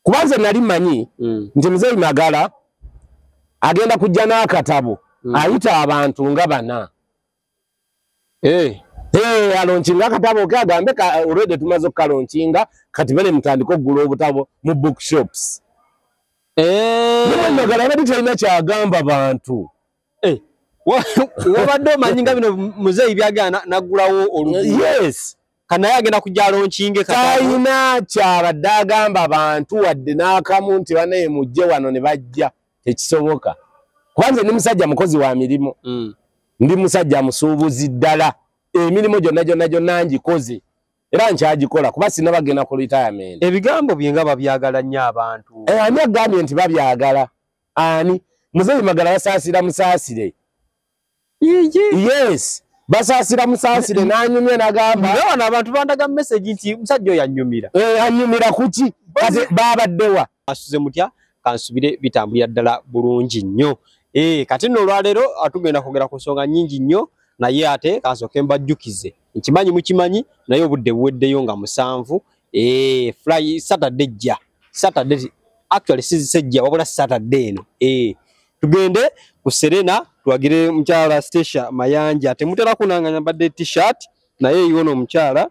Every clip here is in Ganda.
Kubanze nali manyi nti Muzeeyi Magala agenda kujja n'akatabo ayita abantu nga bana. Alaunchinga akatabo ke agambe already tumaze okukalaunchinga, kati bale mutandike okugula obutabo mu bookshops. Muzeeyi Magala abadde talina kyagamba bantu. Wabadde omanyi nga bino Muzeeyi byagala naggulawo oluguudo. Yes. Kanaye agenda kujja alaunchinge katabo. Talina kyabadde agamba bantu wadde n'akamu nti banaye mujje wano ne bajja, tekisoboka. Kubanze ndi musajja mukozi wa mirimu. Ndi musajja musuubuzi ddala. Emirimu gyonna gyonna gyonna ngikoze era nkyagikola kuba sinnabagenda ku retirement. Ebigambo bye nga babyagala nnyo abantu. Ani agambye nti babyagala? Ani? Muzeeyi Magala basaasira musaasire. Yes, basaasira musaasire n'anyumye n'agamba. Nga wano abantu bandaga message nti musajja oyo annyumira. Annyumira kuki? Kati babaddewa? Asuze mutya? Kansubire bitambulira ddala bulungi nnyo. Kati nno olwaleero tugenda kwogera ku nsonga nnyingi nnyo, naye ate kansooke mbajjukize. Nkimanyi mukimanyi, naye obudde buweddeyo nga 7. Fly Saturday ejja. Saturday actually si ejja wabula Saturday eno. Tugende ku Serena tuwagire mukyala Stacia Mayanja. Temutera kunanganya mbadde t-shirt naye yono omukyala.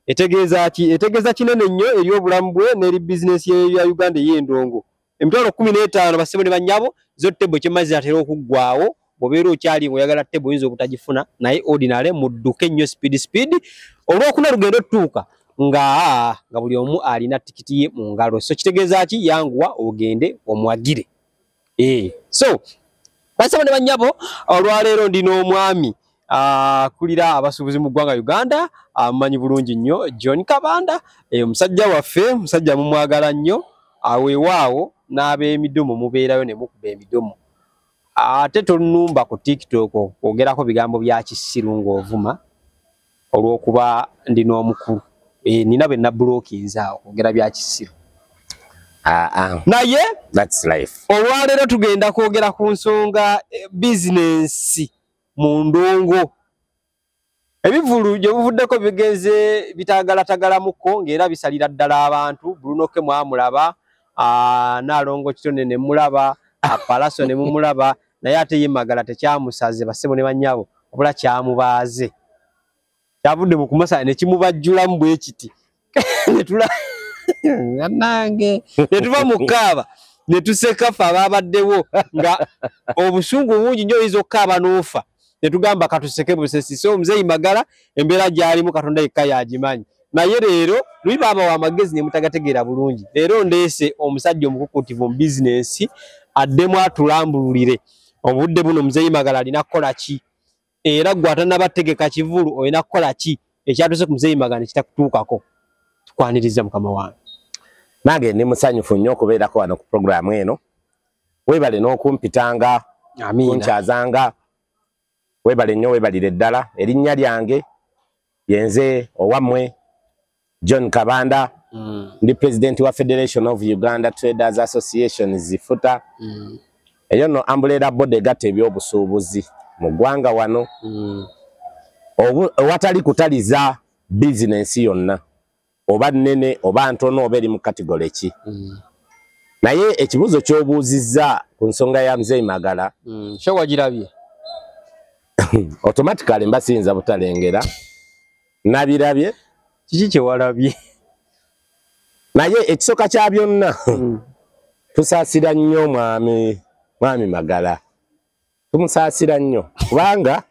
Etegeeza ki? Etegeeza kinene nnyo eri obulamu bwe n'eri bizinesi ya Uganda ey'endongo. Emitwalo 15 basebo ne bannyabo, zo table kyemazi atera okuggwawo. Bw'obeera okyali ng'oyagala table oyinza obutagifuna, naye ordinary mudduke nnyo speed speed. Olwokuna lugendo tutuuka nga buli omu alina tikiti ye mu ngalo. So kitegeeza ki? Yanguwa ogende omuwagire. So basebo ne bannyabo, olwaleero ndi n'omwami akulira abasuubuzi mu ggwanga Uganda, amumanyi bulungi nnyo, John Kabanda. Omusajja waffe, musajja mumwagala nnyo, aweewaawo n'ab'emidomo mubeerayo ne mukuba emidomo. Ate tonnumba ku TikTok okwogerako bigambo bya kisiru ng'ovuma olw'okuba ndi n'omukulu. Nina be nabulookinze awo okwogera bya kisiru. Naye that's life. Olwaleero tugenda kwogera ku nsonga bizinensi mu ndongo. Ebivvulu gye buvuddeko bigenze bitagalatagalamuko ng'era bisalira ddala abantu. Bruno K mwamulaba, Nalongo Kitone ne mulaba, Palaso ne mumulaba, naye ate ye Magala tekyamusaze basebo ne bannyabo, wabula kyamubaaze. Kyavudde mu kumusala ne kimubajjulamu bwe kiti. Nange ne tuva mu kaaba ne tuseka ffe abaabaddewo nga obusungu bungi nnyo, oyinza okukaaba n'ofa. Ne tugamba katuseke busesi. So Muzeeyi Magala embeera gy'alimu Katonda yekka y'agimanyi. Naye leero luli baabawa amagezi ne mutagategeera bulungi. Leero ndeese omusajja omukukuutivu mu bizinensi addemu atulambululire obudde buno Muzeeyi Magala alina kukola ki, era ggwe atannabategeka kivvulu olina kukola ki ekyatuuse ku Muzeeyi Magala ne kitakutuukako. Tukwaniriza mukama wange. Nange ndi musanyufu nnyo okubeerako wano ku puroguraamu eno. Weebale n'okumpitanga, kunkyazanga. Weebale nnyo, weebalire ddala. Erinnya lyange yenze owammwe John Kabanda. Ndi president wa Federation of Uganda Traders Association ZIFUTA. Eyo nno umbrella body egatta ebyobusuubuzi mu ggwanga wano. Owatali kutaliza bizinensi yonna, oba nnene oba ntono oba eri mu category ki. Naye ekibuuzo ky'obuuzizza ku nsonga ya Muzeeyi Magala, Show wagirabye? Automatically mba siyinza butalengera. Nabirabye. Kiki kye walabye? Naye ekisooka kya byonna, tusaasira nnyo mwami Magala. Tumusaasira nnyo kubanga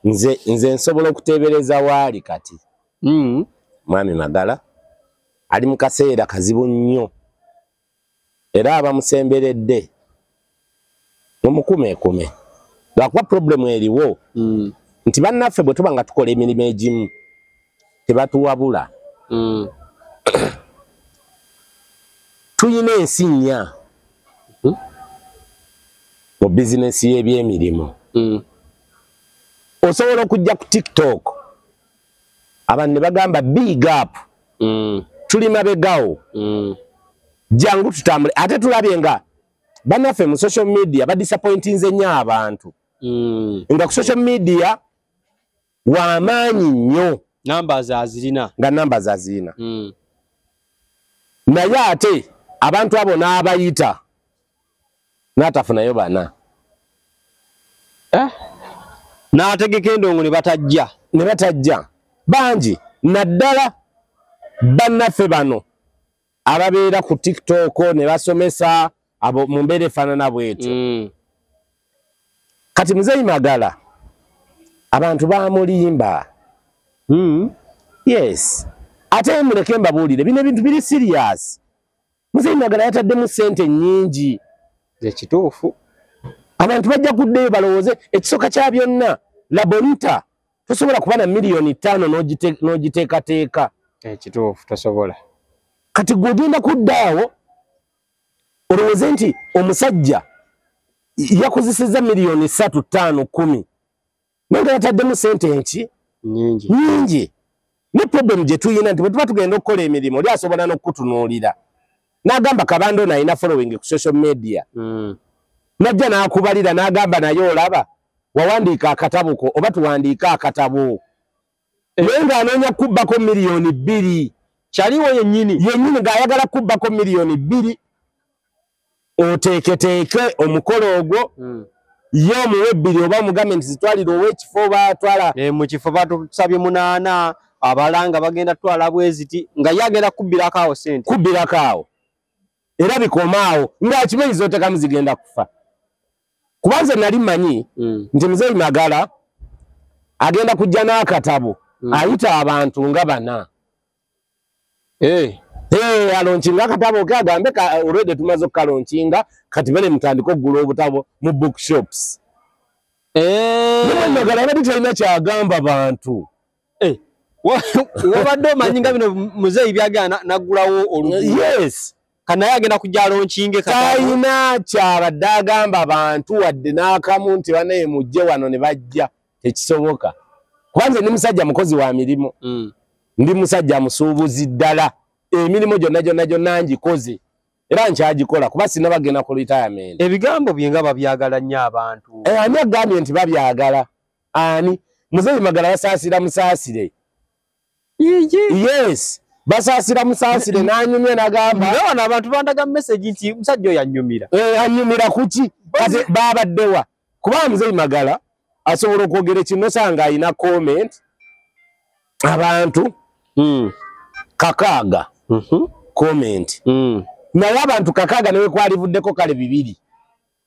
nze nsobola okuteebereza waali kati. Mwami Magala ali mu kaseera kazibu nnyo era abamusemberedde mumukumeekume, lwakuba problemu eriwo nti bannaffe bwe tuba nga tukola emirimu egimu tebatuwabula. Tuyina ensi nnya mu bizinensi y'ebyemirimu. Osobola okujja ku TikTok abantu ne bagamba big up, tuli mabegawo, jangu tutambule. Ate tulabye nga bannaffe mu social media badisappointinze nnyo abantu. Nga ku social media w'amaanyi nnyo, Namba azirina, nga namba azirina. Naye ate abantu abo n'abayita n'atafunayo bana. N'ategeka endongo ne batajja. Ne batajja. Bangi naddala bannaffe bano ababeera ku TikTok ne basomesa abo mu mbeera efaanana bw'etyo. Kati Muzeeyi Magala abantu bamulimba. Yes. Ate muleke mbabuulire bino ebintu biri serious. Muzeeyi Magala yataddemu ssente nnyingi. Ekituufu. Abantu bajja kuddayo balowooze ekisooka kya byonna Labonita tosobola kuba na 5 million n'ogiteekateeka. Ekituufu tosobola. Kati gwe ogenda kuddaawo olowooze nti omusajja yakozesezza 3, 5, 10 naye nga yataddemu ssente nki nyingi nyingi. Ne problem gye tuyina nti bwe tuba tugenda okukola emirimu oli asobola n'okutunuulira n'agamba Kabanda ono alina following ku social media, najja n'akubalira n'agamba naye olaba wawandiika akatabo ko oba tuwandiike akatabo, naye ng'anoonya kubbako 2 million. Kyaliwo yennyini. Yennyini ng'ayagala kubbako 2 million oteeketeeke omukolo ogwo, ye omuwe 2 oba omugambe nti zitwalire ow'ekifo oba atwala. Mu kifo batusabye 8, abalanga bagenda tutwala bweziti nga ye agenda kubbirako awo ssente. Kubbirako awo era bikomaawo ng'akimanyi z'oteekamu zigenda kufa. Kuba nze nali mmanyi nti Muzeeyi Magala agenda kujja n'akatabo ayita abantu nga bana. Alaunchinga akatabo ke agambe already tumaze okukalaunchinga, kati bale mutandike okugula obutabo mu bookshops. Muzeeyi Magala abadde talina kyagamba bantu. Wabadde omanyi nga bino Muzeeyi byagala naggulawo oluguudo. Yes. Kanaye agenda kujja alaunchinge katabo. Talina kyabadde agamba bantu wadde n'akamu nti banaye mujje wano ne bajja, tekisoboka. Kuba nze ndi musajja mukozi wa mirimu. Ndi musajja musuubuzi ddala. Emirimu gyonna gyonna gyonna ngikoze era nkyagikola kuba sinnabagenda ku retirement. Ebigambo bye nga babyagala nnyo abantu. Ani agambye nti babyagala? Ani? Muzeeyi Magala basaasira musaasire. Yes. Basaasira musaasire n'anyumya n'agamba. Naye wano abantu bandaga message nti musajja oyo annyumira. Anyumira kuki? Kati babaddewa? Kuba Muzeeyi Magala asobola okwogera ekintu osanga alina comment abantu 6 comment. Naye abantu 6 newe kwalivuddeko kale 2.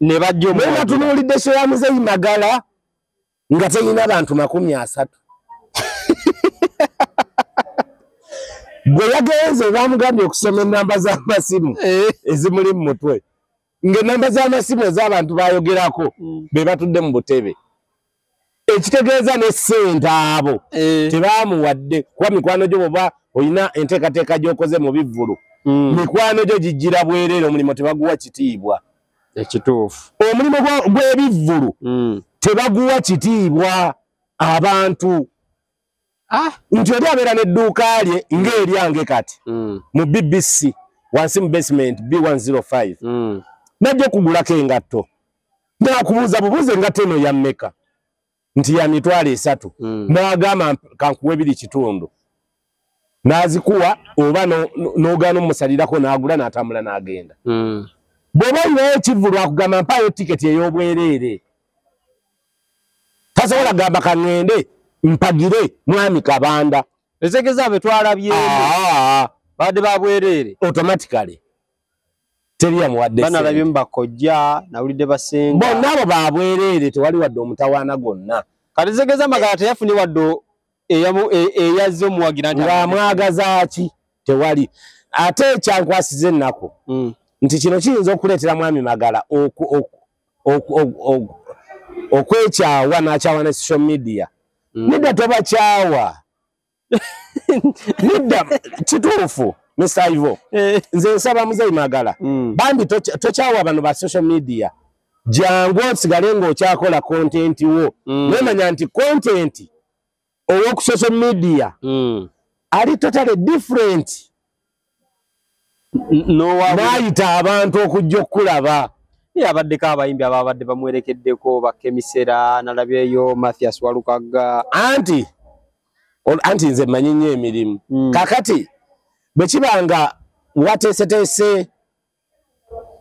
Ne bajja Naye omuwagira. natunuulidde show ya Muzeeyi Magala nga terina bantu 30. Bwe yagenze bamugambye okusoma ennamba z'amasimu ezimuli mu mutwe. Ng'ennamba z'amasimu ez'abantu bayogerako be batudde mu butebe. Ekitegeeza ne ssente abo tebamuwadde kuba mikwano gyo bw'oba olina enteekateeka gy'okoze mu bivvulu, mikwano gyo gijjira bwereere, omulimu tebaguwa kitiibwa. Ekituufu. Omulimu gw'ebivvulu tebaguwa kitiibwa abantu. Nti oli abeera n'edduuka lye ng'eryange kati mu BBC wansi mu basement B105, najja okugulako engatto n'akubuuza bubuuza engatto eno ya mmeka, nti ya 30,000, n'agamba kankuwa 2.5, n'azikuwa oba n'ogaana omusalirako n'agula n'atambula n'agenda. Bw'oba olinayo ekivvulu akugamba mpaayo tiketi ey'obwereere, tasobola kugamba kaŋŋende mpagire mwami Kabanda. Etegeeza be twalabyemu babadde ba bwereere. Automatically teri yamuwadde ssente. Banalabyemu bakojja, nawulidde basenga. Bonna abo ba bwereere, tewali wadde omutawaana gwonna. Kati tegeeza Magala teyafunye wadde eyazze omuwagira nti Ng'amwagaza ki? Tewali. Ate ekyankwasiza ennaku nti kino kiyinza okuleetera mwami Magala okwekyawa n'akyawa ne social media. Nedda, tobakyawa, nedda. Kituufu, Mr. Ivo, nze nsaba Muzeeyi Magala, bambi tokyawa bano ba social media. Jangu osigale ng'okyakola content wo. Nemanya nti content ow'oku social media ali totally different n'ayita abantu okujja okukulaba. Ye abaddeko abayimbi ababadde bamwerekeddeko, bakemisera, nalabyeyo Mathias Walukagga. Anti nze mmanyi nnyo emirimu. Kakati bwe kiba nga wateeseteese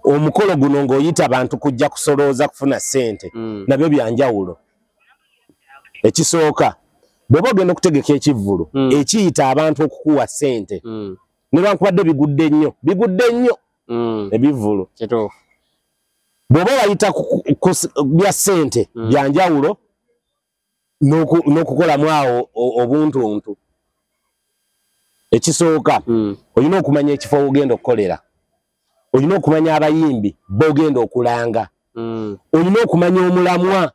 omukolo guno ng'oyita abantu kujja kusolooza kufuna ssente, nabyo byanjawulo. Ekisooka, bw'oba ogenda okutegeka ekivvulu ekiyita abantu okukuwa ssente, newankubadde bigudde nnyo ebivvulu, bw'oba wayita bya ssente byanjawulo n'okukolamu awo obuntuntu. Ekisooka, olina okumanya ekifo w'ogenda okukolera, olina okumanya abayimbi b'ogenda okulanga, olina okumanya omulamwa,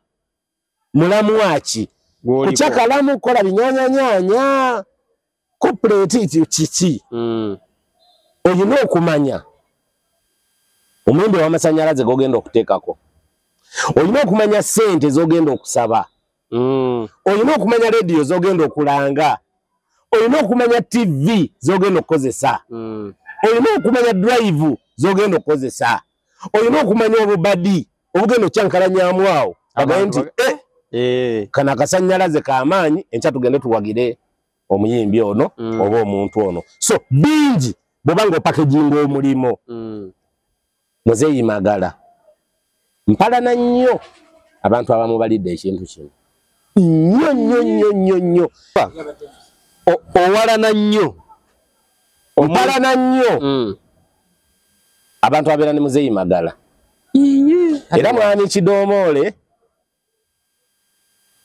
mulamwa ki, kukyakalamu kukola binyanyanyanya, kupuleti kiki, olina okumanya omuyimbi w'amasannyalaze g'ogenda okuteekako, olina okumanya ssente z'ogenda okusaba, olina okumanya rediyo z'ogenda okulanga, olina okumanya TV z'ogenda okukozesa, olina okumanya drive z'ogenda okukozesa, olina okumanya obubadi obugenda okyankalanyamu awo bagambe nti kano akasannyalaze k'amaanyi, enkya tugende tuwagire omuyimbi ono oba omuntu ono. So bingi bw'oba ng'opakeginga omulimo. Muzeeyi Magala mpalana nnyo abantu abamu balidde ekintu kino nnyo nnyo nnyo nnyo nnyo. Owalana nnyo, mpalana nnyo abantu abeera ne Muzeeyi Magala. Era mwami Kidomoole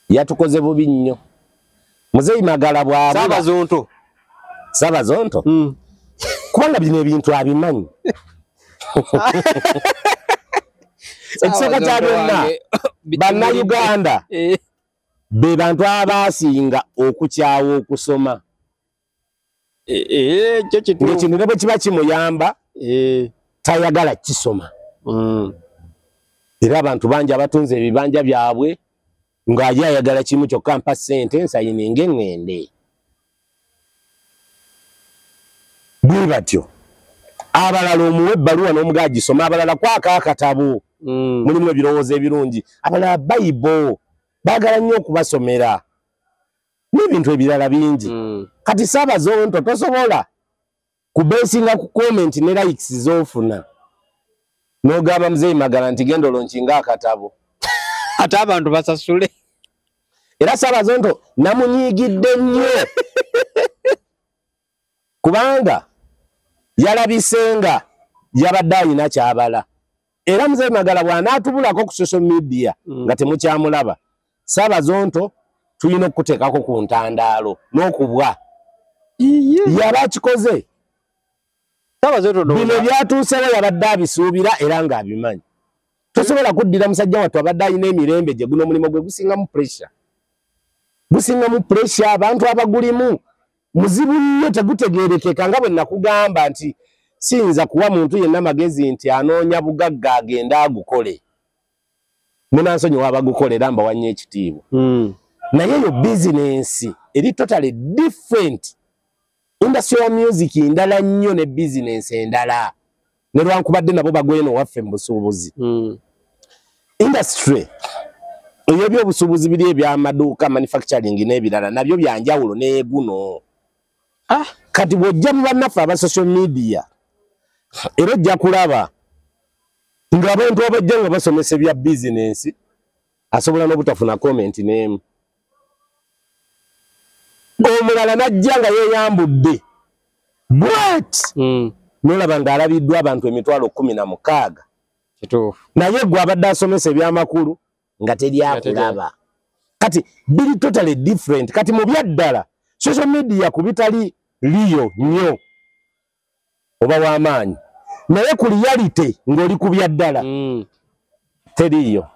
yatukoze bubi nnyo. Muzeeyi Magala bw'abula Saabazonto, Saabazonto kubanga bino ebintu abimanyi. Ekisooka kya byonna, Bannayuganda be bantu abaasinga okukyawa okusoma. Ng'ekintu ne bwe kiba kimuyamba tayagala kisoma. Era abantu bangi abatunze ebibanja byabwe ng'aye ayagala kimu kyokka, mpa ssente nsayininge ŋŋende. Bwe batyo abalala omuwa ebbaluwa n'omugaa gisoma, abalala kwaka akatabo mulimu ebirowoozo ebirungi, abalala Bayibo baagala nnyo okubasomera n'ebintu ebirala bingi. Kati Saabazonto tosobola kubeesinga ku comment ne likes z'ofuna n'ogamba Muzeeyi Magala nti genda olonkinga akatabo ate abantu basasule. Era Saabazonto namunyiigidde nnyo kubanga yalabisenga yabadde alina kyabala. Era Muzeeyi Magala bw'anaatubulako ku social media nga temukyamulaba, Saabazonto tulina okukuteekako ku ntandaalo n'okubwa. Yaba akikoze. Bino byatuusewo yabadde abisuubira era ng'abimanyi. Tosobola kuddira musajja wattu abadde alina emirembe gye, guno omulimu gwe gusingamu pressure. Gusingamu pressure, abantu abagulimu muzibu nnyo, tegutegeerekeka. Nga bwe nakugamba nti siyinza kuwa muntu yenna magezi nti anoonya bugagga agende agukole. Munansonyiwa abagukolera, mbawa nnyo ekitiibwa. Naye eyo bizinensi eri totally different. Industry ya music ndala nnyo ne bizinensi endala, ne lwankubadde nabo bagweno waffe mu busuubuzi. Industry ey'ebyobusuubuzi biri ebyamaduuka, manufacturing n'ebirala, nabyo byanjawulo n'eguno. Kati bw'ojja mu bannaffe aba social media, era ojja kulaba ng'abantu abajja nga basomesa ebya bizinensi asobola n'obutafuna comment n'emu. Omulala n'ajja nga yeeyambudde bwat, n'olaba ng'alabiddwa abantu 16,000. Naye gwe abadde asomesa ebyamakulu nga teri akulaba. Kati biri totally different. Kati mu byaddala social media ku bitali liyo nnyo oba w'amaanyi, naye ku reality ng'oli ku byaddala teriiyo.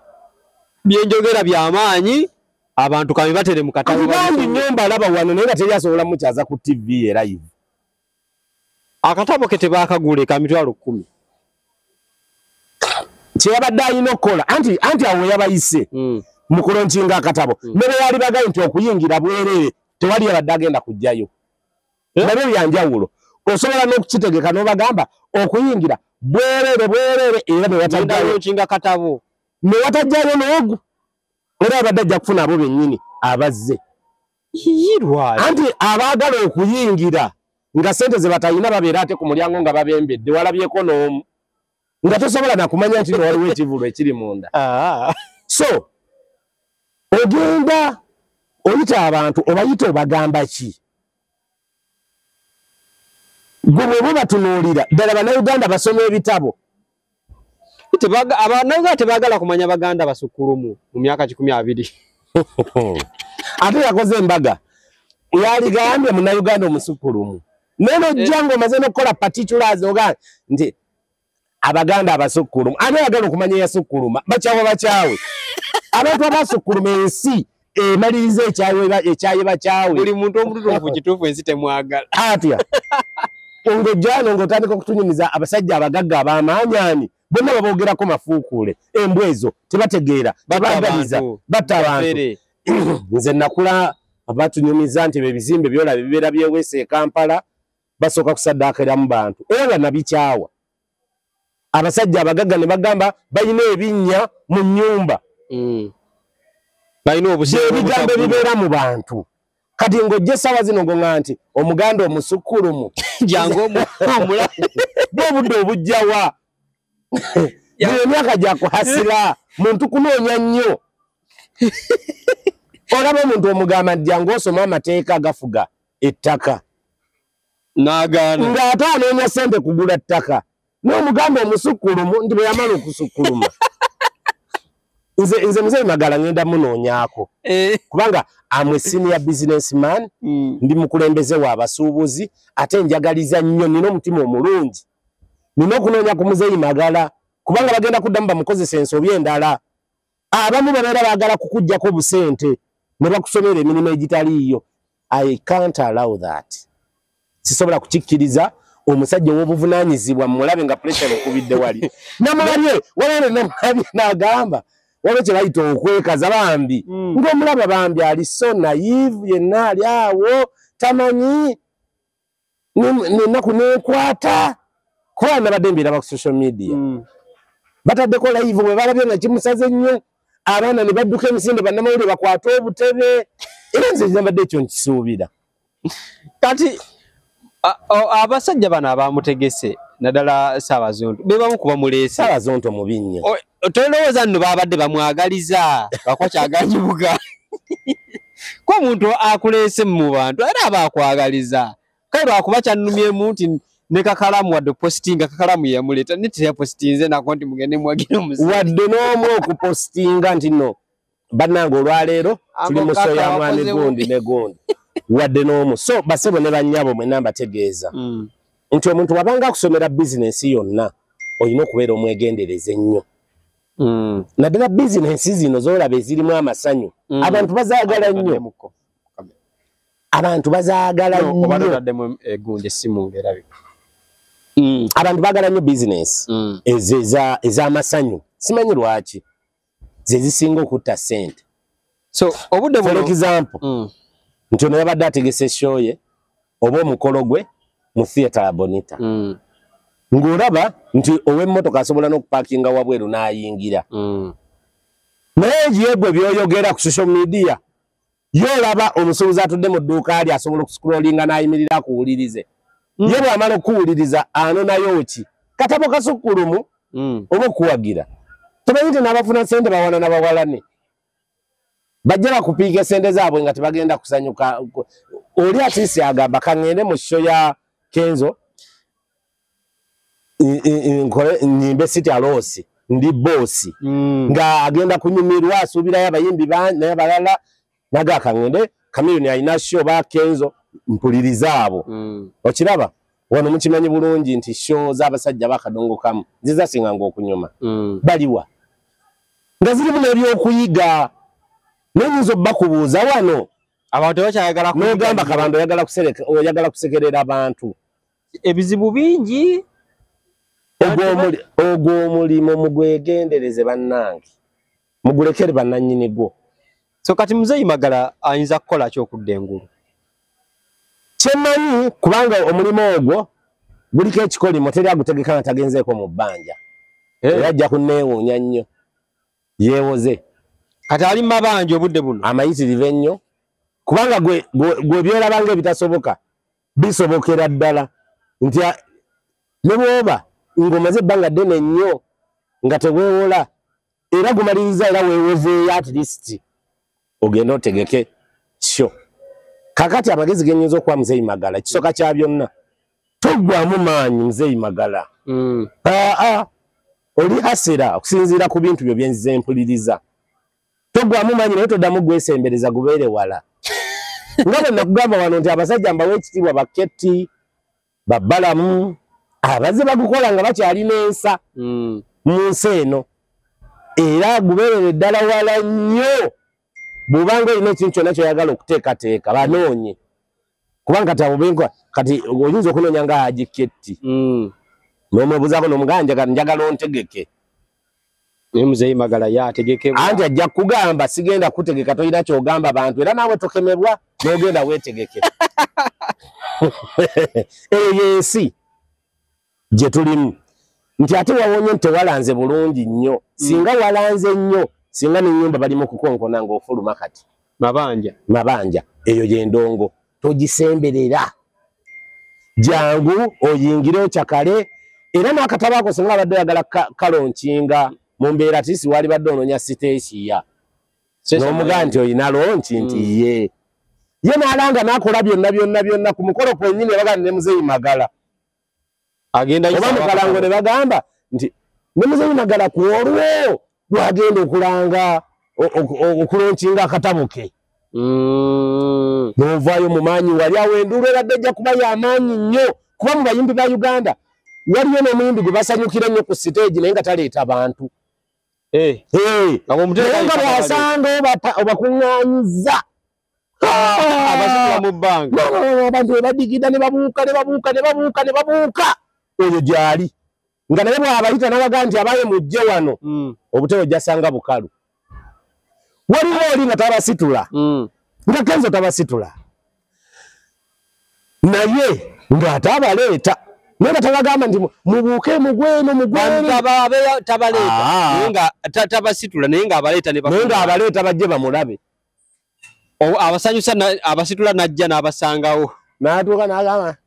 Byenjogera by'amaanyi, abantu kabi batere mu katabo. Bangi nnyo mbalaba wano naye nga teri asobola mukyaza ku TV live. Akatabo ke tebaakagule ka 10,000. Kyeyabadde alina okukola, anti awo yabayise mu kulonkinga akatabo, ne bwe yali bagaye nti okuyingira bwereere, tewali yabadde agenda kujjayo. Nabyo byanjawulo. Osobola n'okukitegeka n'obagamba okuyingira bwereere bwereere, era ne watajjayo n'ogu, era abadde ajja kufuna abo bennyini abazze. Anti abaagala okuyingira Nga sente ze batalina babeera ate ku mulyango nga babembedde, walabyeko n'omu nga tosobola nakumanya nti waliwo ekivulu ekiri munda. So ogenda oyita abantu, obayita obagamba ki? Gwe bw'oba batunuulira ddala Bannayuganda basoma ebitabo. Abannayuganda tebaagala kumanya Baganda basukkulumu mu myaka 120. Ate yakoze embaga yaligambye Munnayuganda omusukkulumu, naye n'ojja ng'omaze n'okukola particulars oga nti Abaganda abasukkulumu, ate ayagala okumanya eyasukkuluma, bakyawa bakyawe. Abantu abasukkuluma ensi emaliriza ekyaye bakyawe. Buli muntu omutuufu kituufu ensi temwagala. Atya ng'ojjano ng'otandika okutunyumiza abasajja abagagga ab'amaanyi bonna baboogerako mafuukuule, embwa ezo tebategeera, babaagaliza, batta abantu. Nze nakula batunyumiza nti ebizimbe byolaba bibeera byeweese e Kampala, basooka kusaddaakiramu bantu, era nga nabikyawa. Abasajja abagagga ne bagamba balina ebinnya mu nnyumba, balina ebigambo ebibeera mu bantu. Kati ng'ojja essaawa zino ng'oŋŋamba nti Omuganda omusukkulumu jangu omulabe, bw'obudde obujjawa buli emyaka gya kuhasira muntu kunoonya nnyo. Olaba omuntu omugamba nti jangu osome amateeka agafuga ettaka, n'agaana ng'ate anoonya ssente kugula ttaka, n'omugamba omusukkulumu nti bwe yamala okusukkuluma. Nze Muzeeyi Magala ngenda munoonyaako kubanga am a senior businessman, ndi mukulembeze w'abasuubuzi, ate njagaliza nnyo, nina omutima omulungi. Nina okunoonya ku Muzeeyi Magala kubanga bagenda kuddamu bamukozesa ensobi endala. Abamu babeera baagala kukuggyako busente ne bakusomera emirimu egitaliiyo. I can't allow that. Sisobola kukikkiriza omusajja ow'obuvunaanyizibwa mulabe nga pressure ekubidde wali. Namulabye waliwo namulabye n'agamba waliwo kye bayita okwekaza bambi. Ng'omulaba bambi ali so naive, yenna ali awo tamanyi n'ennaku n'ekwata. Kuba nabadde mbiraba ku social media. Bataddeko live bwe balabye nga kimusaze nnyo, abaana ne badduka emisinde, bannamawulire bakwate obutebe. Era nze nabadde ekyo nkisuubira. Kati abasajja bano abamutegese naddala Ssaabazonto be bamu ku bamuleese. Ssaabazonto mubi nnyo. Tolowooza nno babadde bamwagaliza lwakuba kyaganyibuga. Ko omuntu akuleese mu bantu era aba akwagaliza. Kale lwakuba kyannumyemu nti ne kakalamu wadde positinga, kakalamu yamuleeta ne teyapositinze nako nti mugende mwagire omuze. Wadde n'omu okupositinga nti nno bannange olwaleero tuli mu show ya mwami gundi ne gundi. Wadde n'omu. So basebo ne bannyabo mwenna mbategeeza nti omuntu wabanga akusomera bizinensi yonna olina okubeera omwegendereza ennyo. Naddala bizinensi zino z'olaba ezirimu amasanyu, abantu bazaagala nnyo. Abantu bazaagala nnyo. Abantu baagala nnyo bizinensi ez'amasanyu. Simanyi lwaki ze zisinga okutta ssente. So obudde for example, nti ono yabadde ategese show ye oba omukolo gwe mu theatre ya Bonita. Ng'olaba nti ow'emmotoka asobola n'okupaakinga wabweru n'ayingira. Naye yegwe by'oyogera ku social media, y'olaba omusuubuzi atudde mu dduuka ali asobola okuscrollinga n'ayimirira akuwulirize. Ye bw'amala okuwuliriza anonayo ki? Katabo kasukkulumu oba okuwagira. Tomanyi nti n'abafuna ssente bawana na bawalane. Bajja bakupiika essente zaabwe nga tebagenda kusanyuka. Oli atiisi agamba kaŋŋende mu show ya Kenzo nkole nnyimbe City Alosi ndi boosi, nga agenda kunyumirwa asuubirayo abayimbi naye abalala, naga kaŋŋende Chameleone alina show ba Kenzo mpuliriza abo. Okiraba wano mukimanyi bulungi nti show z'abasajja bakadongokamu zizasinganga okunyuma. Baliwa nga zirimu n'ebyokuyiga. N'oyinza obbakubuuza wano abantu bakyayagala n'ogamba Kabando oyagala kusekerera abantu. Ebizibu bingi. Ogwo omulimu mugwegendereze bannange, mugulekere bannannyini gwo. So kati Muzeeyi Magala ayinza kukola ki okudda engulu? Kyemmanyi kubanga omulimu ogwo guliko ekikolimo, teri agutegeka nga tagenzeeko mu bbanja. Era ajja kunneewuunya nnyo yeewoze. Kati ali mu mabanja obudde buno amayitirivu ennyo, kubanga gwe byolaba ng'ebitasoboka Bisobokera ddala nti ne bw'oba ng'omaze ebbanga ddene nnyo nga teweewola, era gumaliriza era weewozeeyo at least ogende otegeke kyo. Kakati amagezi ge nnyinza okuwa Muzeeyi Magala, ekisooka kya byonna, toggwamu maanyi Muzeeyi Magala. Aa, oli hasera okusinziira ku bintu byo bye nzize mpuliriza. Toggwamu maanyi naye toddamu gwesembereza, gubeere wala. Nga bwe nakugamba wano nti abasajja mbawa ekitiibwa, Baketi, Babbalamu, abazze bagukola nga bakyalina ensa mu nsi eno, era gubeerere ddala wala nnyo. Bw'obanga olina ekintu kyonna ky'oyagala okuteekateeka, banoonye. Kubanga kati abo benkola, kati oyinza okunoonya nga Haji Ketti. N'omwebuuzaako n'omugamba njagala ontegeke. Naye Muzeeyi Magala ye ategekebwa. Anti ajja kugamba sigenda kutegeka, tolina ky'ogamba bantu, era naawe tokemebwa n'ogenda weetegeke. Eyo y'ensi gye tulimu. Nti ate wawonye nti tewalanze bulungi nnyo. Singa walanze nnyo, singa n'ennyumba bali mu kukonkona ng'ofuluma kati. Mabanja. Mabanja. Eyo y'endongo. Togisemberera. Jangu oyingire okyakale, era n'akatabo ako singa abadde oyagala kalonkinga mu mbeera tisi wali badde onoonya siteesiya. N'omugaa nti olina lonki nti ye. Ye n'alanga n'akola byonna byonna byonna ku mukolo kwennyini bagamba ne Muzeeyi Magala. Agenda oba mu kalango ne bagamba nti ne Muzeeyi Magala ku olwo lwagenda okulanga okulonkinga akatabo ke. N'ovaayo mu maanyi wali awo enduulu ebadde ejja kuba y'amaanyi nnyo, kuba mu bayimbi ba Uganda waliyo n'omuyimbi gwe basanyukira ennyo ku siteegi naye nga taleeta bantu. Naye nga bw'asanga obakuŋŋaanyiza. Abasitula mu bbanga. Abantu we badigida ne babuuka ne babuuka ne babuuka ne babuuka. Oyo gy'ali. Nga naye bw'abayita n'abagaa nti abaye mujje wano, obutebe ojjasanga bukalu. Waliwo oli nga tabasitula. Nga Kenzo tabasitula. Naye ng'ate abaleeta. Naye nga tabagamba nti mubuuke mugweno mugweno. Tabaleeta. Naye nga tabasitula naye ng'abaleeta ne Naye ng'abaleeta bajje bamulabe. Abasanyusa abasitula n'ajja n'abasangawo. N'atuuka n'agamba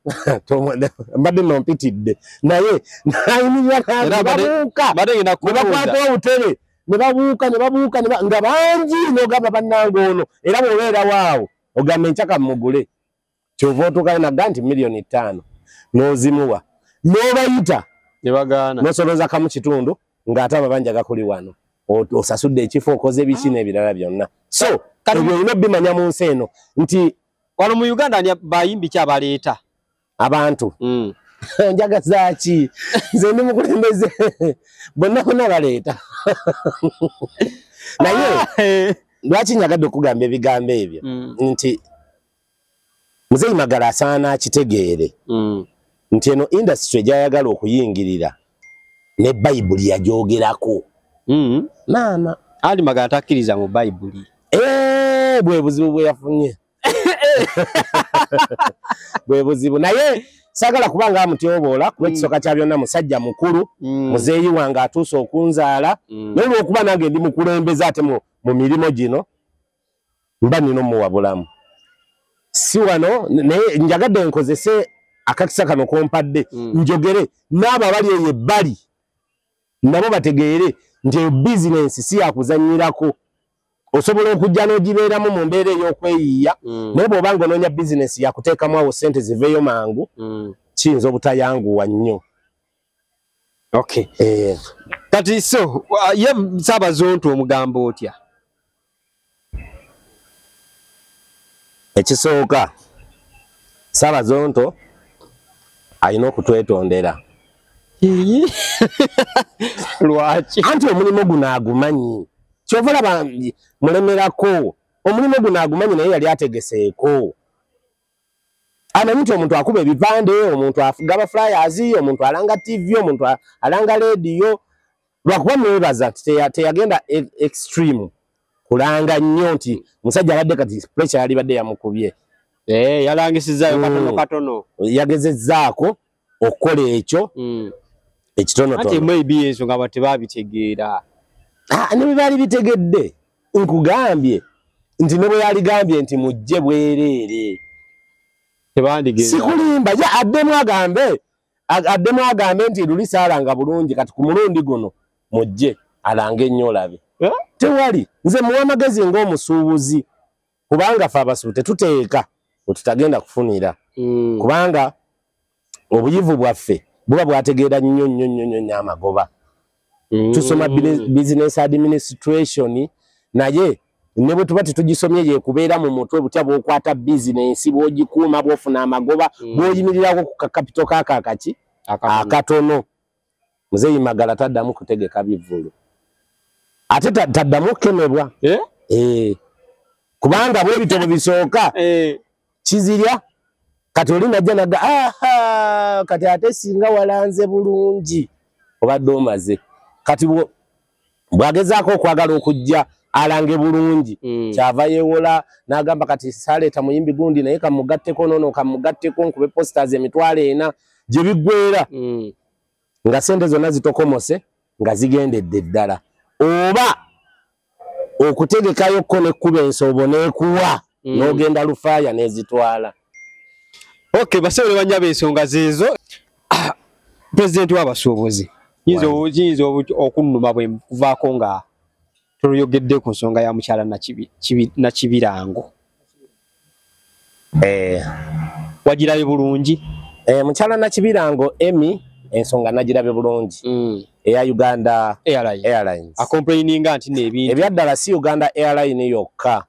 mbadde nno mpitidde. Naye n'ayimirira n'ababuuka. Mbadde ngenda Ne bakwata obutebe. Ne babuuka ne babuuka nga bangi n'ogamba bannange ono. Era bw'obeera waawo ogamba enkyaka mugule. Ky'ova otuukayo n'agamba nti 5,000,000 n'ozimuwa. N'obayita. Ne bagaana. N'osolooza kamu kitundu ng'ate amabanja gakuli wano. Osasudde ekifo okoze biki n'ebirala byonna. So ebyo olina obbimanya mu nsi eno nti wano mu Uganda ani bayimbi ki abaleeta? Abantu. Njagaza ki? Nze ndi mukulembeze. Bonna bonna baleeta. Naye lwaki njagadde okugamba ebigambo ebyo? Nti Muzeeyi Magala asaana akitegeere nti eno industry gy'ayagala okuyingirira ne Bayibuli yagyogerako. Maama. Ali Magala takkiriza mu Bayibuli. Bwe buzibu bwe yafunye. Bwe buzibu. Naye saagala kuba nga amutyoboola kuba ekisooka kya byonna musajja mukulu, muzeeyi wange atuuse okunzaala, naye olw'okuba nange ndi mukulembeze ate mu mirimu gino mba nina omuwabulamu. Si wano naye njagadde nkozese akakisa kano kompadde njogere n'abo abali eyo ebbali nabo bategeere nti eyo bizinensi si yakuzannyirako. Osobola okujja n'ogibeeramu mu mbeera ey'okweyiiya, naye bw'oba ng'onoonya bizinensi yakuteekamu awo ssente ziveeyo mangu, kiyinza obutayanguwa nnyo. Okay. Kati so ye Ssaabazonto omugamba otya? Ekisooka, Ssaabazonto alina okutwetondera. Lwaki? Anti omulimu guno agumanyi. Ky'ova olaba mulemerako. Omulimu guno agumanyi naye yali ategeseeko. Amanyi nti omuntu akuba ebipande, omuntu agaba flyers, omuntu alanga TV, omuntu alanga radio. Lwakuba mwebaza nti teyagenda extreme kulanga nnyo nti musajja abadde kati pressure yalibadde yamukubye. Yalangisizaayo katono katono. Yagezezzaako okukola ekyo ekitonotono. Ate maybe ensonga abantu tebabitegeera. Ne bwe baali bitegedde, nkugambye nti ne bwe yaligambye nti mujje bwereere. Tebandigenda. Sikulimba, ja addemu agambe nti luli saalanga bulungi, kati ku mulundi guno mujje alange ennyo olabe. Tewali. Nze muwa amagezi ng'omusuubuzi, kubanga ffe abasuubuzi tetuteeka we tutagenda kufunira. Kubanga obuyivu bwaffe buba bwategeera nnyo nnyo nnyo nnyo nnyo amagoba. Tusoma business administration, naye ne bwe tuba tetugisomye yekubeera mu mutwe butya bw'okwata bizinensi, bw'ogikuuma, bw'ofuna amagoba, bw'oyimirirako ku kakapito kaakakaki akatono. Muzeeyi Magala taddamu kutegeka bivvulu, ate taddamu okukemebwa. Kubanga bw'ebityo bwe bisooka kizirya. Kati oli najja naga aha, kati ate singa walanze bulungi obadde omaze. Kati bw'agezaako okwagala okujja alange bulungi, kyava yeewola n'agamba kati saleeta muyimbi gundi naye kamugatteko noono kamugatteko nkube posters 400,000 gye biggweera, nga ssente zonna zitokomose nga zigendedde ddala. Oba okutegekayo ko nekkuba ensoobo n'ekuwa, n'ogenda lufaaya n'ezitwala. Okay, basebo banyaba ensonga zeezo. Pulezidenti w'abasuubuzi, yinza okunnuma bwe kuvaako nga tuluyogedde ku nsonga ya mukyala Nakibirango. Wagirabye bulungi? Mukyala Nakibirango Emmy ensonga nagirabye bulungi. Eya Uganda Airlines. Acomplaininga nti n'ebintu. Ebyaddala si Uganda Airline yokka.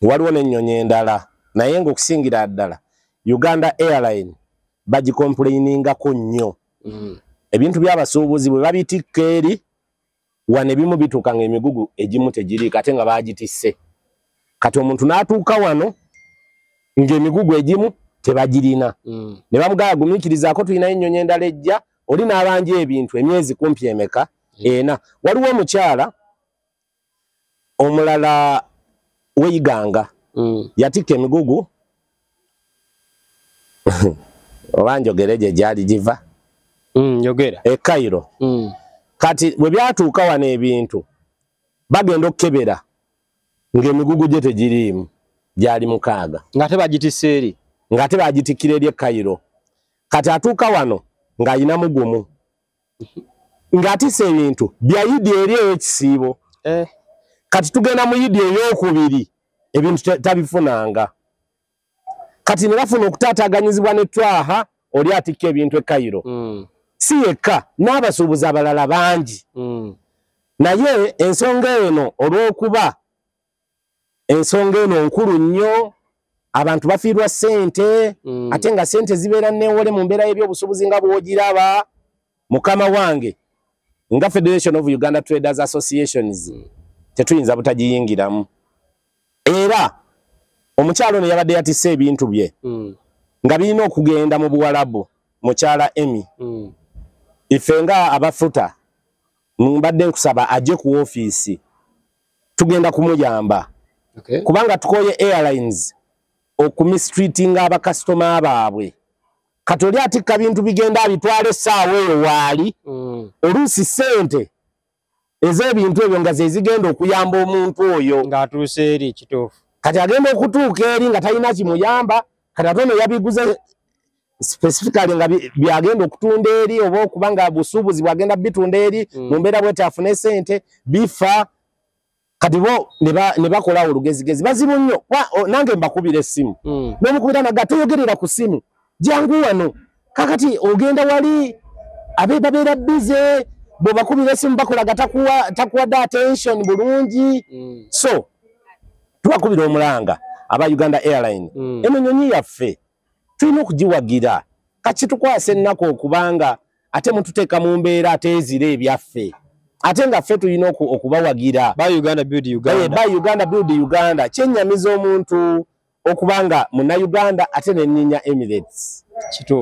Waliwo n'ennyonyi endala, naye ng'okusingira ddala Uganda Airline bagicomplainingako nnyo. Ebintu by'abasuubuzi bwe babitikka eri wano ebimu bituuka ng'emigugu egimu tegiriiko ate nga baagitisse. Kati omuntu n'atuuka wano ng'emigugu egimu tebagirina. Ne bamugamba gumiikirizaako tulinayo ennyonyi endala ejja, oli n'abanja ebintu emyezi kumpi emeka 4. Waliwo omukyala omulala w'Iganga yatikka emigugu oba njogere gye gyali giva. Njogera. E Cairo. Kati bwe byatuuka wano ebintu bagenda okukebera ng'emigugu gye tegiriimu, gyali 6. Ng'ate bagitisse eri. Ng'ate bagitikkira eri e Cairo. Kati atuuka wano ng'ayina mugumu, ng'atisse ebintu bya Idi eri ey'ekisiibo. Kati tugenda mu Idi ey'okubiri ebintu tabifunanga. Kati ne bafuna okutaataaganyizibwa ne Twaha oli atikka ebintu e Cairo. Si yekka, n'abasuubuzi abalala bangi. Naye ensonga eno olw'okuba ensonga eno nkulu nnyo, abantu bafiirwa ssente, ate nga ssente zibeera nneewole mu mbeera y'ebyobusuubuzi nga bw'ogiraba. Mukama wange nga Federation of Uganda Traders Associations tetuyinza butagiyingiramu. Era omukyalo ono yabadde yatisse ebintu bye nga birina okugenda mu Buwalabu, mukyala Emmy. Ife nga abafuta mbadde nkusaba ajje ku ofiisi, tugenda kumuyamba. Kubanga tukoye airlines okumistreatinga abakasitoma baabwe. Kati oli atikka bintu bigenda abitwala essaawa eyo waali, oluusi ssente ez'ebintu ebyo nga ze zigenda okuyamba omuntu oyo ng'atuuse eri. Kituufu. Kati agenda okutuuka eri nga talina kimuyamba, kati ate ono yabiguze specifically nga byagenda okutunda eri, oba okuba nga busuubuzi bwagenda bitunda eri mu mbeera bw'eti afune ssente bifa. Kati bo ne bakolawo olugezigezi bazibu nnyo. Nange mbakubira essimu, n'omukubira naga toyogerera ku ssimu, jangu wano. Kakati ogenda wali abe babeera bize, bw'obakubira essimu bakolaga takuwadde attention bulungi. So tubakubira omulanga aba Uganda Airline, eno nnyonyi yaffe tulina okugiwagira. Kakitukwasa ennaku okubanga ate mututeeka mu mbeera ate ezira ebyaffe, ate nga ffe tulina okubawagira. Buy Uganda, build Uganda. Buy Uganda, build Uganda. Kyennyamiza omuntu okubanga munnayuganda ate nenninya Emirates.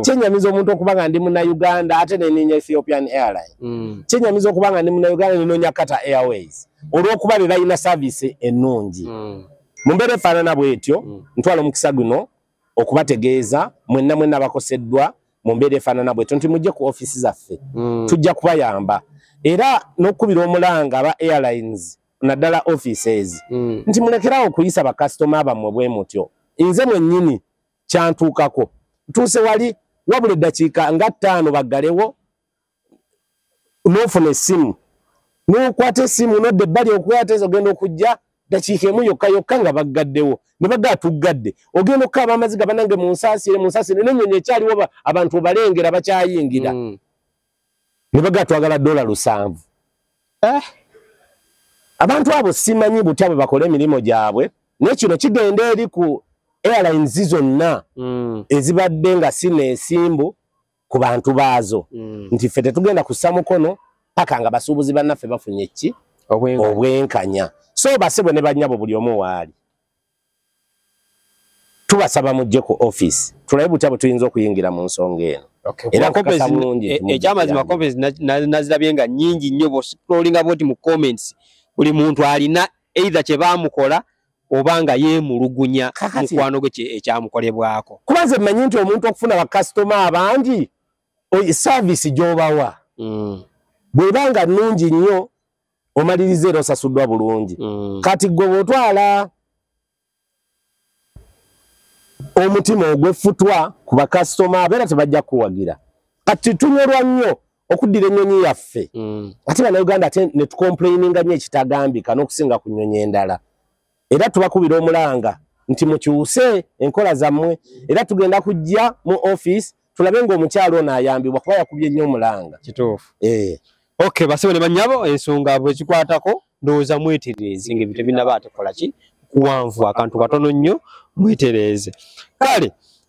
Kyennyamiza omuntu okubanga ndi munnayuganda ate nenninya Ethiopian Airline. Kyennyamiza okubanga ndi munnayuganda nenoonya Qatar Airways, olw'okuba be balina service ennungi. Mu mbeera efaanana bw'etyo, ntwala omukisa guno okubategeeza mwenna mwenna abakoseddwa mu mbeera efaanana bw'etyo nti mujje ku ofiisi zaffe, tujja kubayamba. Era n'okukubira omulanga aba airlines naddala offices nti mulekerawo okuyisa bakasitoma bammwe bwe mutyo. Nze mwennyini Kyantuukako, ntuuse wali wabula eddakiika nga 5 baggalewo, n'ofuna essimu, n'okwata essimu n'odda ebbali okwata, ogenda okujja dakiika emu yokka yokka nga baggaddewo, ne baggaa tuggadde, ogenda okukaaba amaziga, bannange munsaasire, munsaasire, n'ennyonyi ekyaliwo, abantu obalengera bakyayingira, ne baggaa twagala $7. Abantu abo simanyi butya bwe bakola emirimu gyabwe, naye kino kigenda eri ku airlines zonna ezibadde nga si neesimbu ku bantu baazo, nti ffe tetugenda kussa mukono paka nga basuubuzi bannaffe bafunye ki? Obwenkanya. So basebo ne bannyabo, buli omu waali, tubasaba mujje ku office tulabe butya bwe tuyinza okuyingira mu nsonga eno. Era nkakasa bulungi nti mujja Ekyamazima, kuyamba. Comments nazirabye nga nnyingi nnyo. Bw'oscrollinga bwoti mu comments, buli muntu alina either kye baamukola oba nga yeemulugunya Kakati. mukwano gwe ekyamukolebwako. Kuba nze mmanyi nti omuntu okufuna bakasitoma abangi, service gy'obawa bw'eba nga nnungi nnyo, omaliriza era osasuddwa bulungi. Kati gwe bw'otwala omutima ogw'effutwa ku bakasitoma, abeera tebajja kuwagira. Kati tunyolwa nnyo okuddira ennyonyi yaffe, ate Bannayuganda ate ne tucomplaininga nnyo ekitagambika n'okusinga ku nnyonyi endala. Era tubakubira omulanga nti mukyuse enkola zammwe, era tugenda kujja mu office tulabe ng'omukyalo ono ayambibwa, kuba yakubye nnyo omulanga. Kituufu. Eh. Okay, basebo ne bannyabo, ensonga bwe kikwatako ndowooza mwetereeze ng'ebintu tebinnaba ate kola ki kuwanvu, akantu katono nnyo, mwetereeze. Kale.